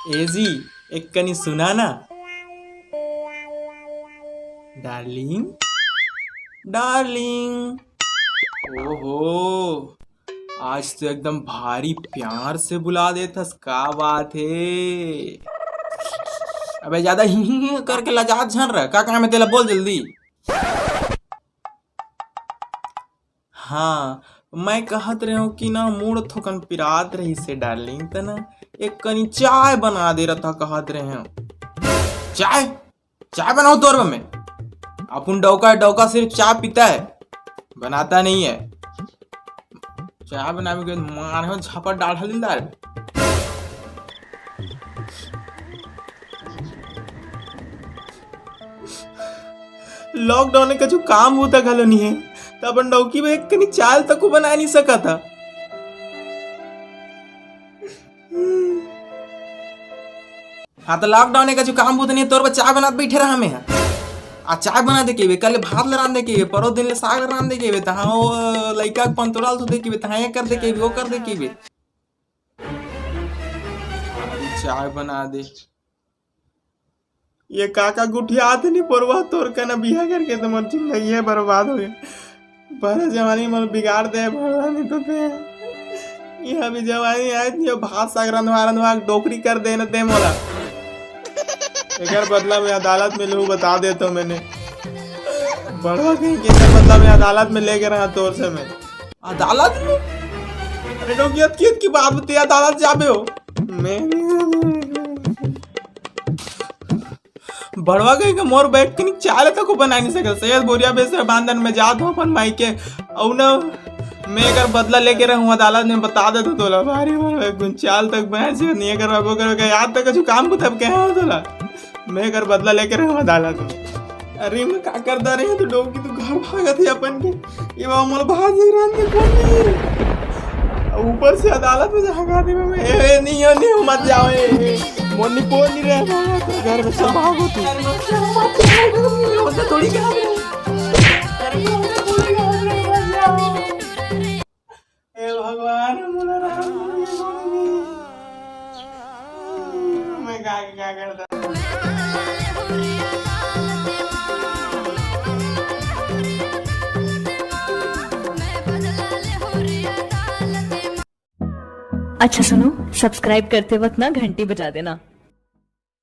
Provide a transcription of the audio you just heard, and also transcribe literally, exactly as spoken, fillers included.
ए जी, एक कनी सुना ना। Darling, darling. ओहो, आज तो एकदम भारी प्यार से बुला देथस, का बात हे? अबे ज्यादा ही, ही, ही करके लजात झन रह, का काम हे तेला, बोल जल्दी। हाँ, मैं कहत रहेंव कि ना, मूड़ थोकन पिरात रहिस हे डार्लिंग, त ना एक कनी चाय बना दे रहा था, कहत रहेंव। चाय? चाय बनाऊं तोर बर मैं? अपन डौका, डौका सिर्फ चाय पीता है, बनाता नहीं है। चाय बनावे के मारे हो झापड़ डाढ़ा लिंदार। लॉकडाउन में कछु काम बूता घलो नहीं है, त अपन डौकी में एक कनी चाय तको बना नहीं सकत हा। हाँ, त लॉकडाउन में कछु काम बूता नहीं है, तोर बर चाय बनात बैठे रहा मैं हा। आ चाय बना दे के बे, कल भात ल रांध दे के बे, परो दिन ले साग ल रांध दे के बे, तहाँ वो लइका के पंतोराल तो दे के बे, तहाँ ये कर दे के बे, वो कर दे के बे। चाय बना दे। ये काका गुठियात नहीं परवा, तोर कना बिहा करके तो मोर जिंदगी है बर्बाद हो गया। पहले जवानी मोर बिगाड़ दे भगवान, नहीं तो ते ये अभी जवानी आए, ये भात साग रंधवा रंधवा डोकरी कर देना ते मोला। एकर बदला में अदालत में लहू, बता देता हूँ मैंने। बड़वा कहीं के एकर बदला में अदालत में लेके रहा तोर से मैं। अदालत में? अरे डोकी, अतकी, अतकी बात बते, अदालत जाबे हो। मैं बड़वा कहीं के मोर बैग कनी चाय तक को बना नहीं सकल। सैयद बोरिया बेसर बांधन में जात हूँ अपन माई के। अउ ना, मैं एकर बदला लेके रहूँ अदालत में, बता देता तोला। भारी मोर बैग गुन चाय तक बना से नहीं कर बाबू कर के याद तक कछु काम को तब कहे हो तोला। मैं एकर बदला लेके रहूँ अदालत में। अरे मैं का करता रहे तो डोकी तू घर भागत है अपन के। ये बाबा मोला भात से रांध के कोन नहीं। ऊपर से अदालत में जा हगा दे मैं। ए, ए, नहीं हो, नहीं हो, मत जाओ, ए, ए। मोर नहीं, कोन नहीं रहे बाबा, तो घर में सब भागो तू। थोड़ी कहा। ए भगवान, मोला राम, मैं का, का करता? अच्छा सुनो, सब्सक्राइब करते वक्त ना घंटी बजा देना।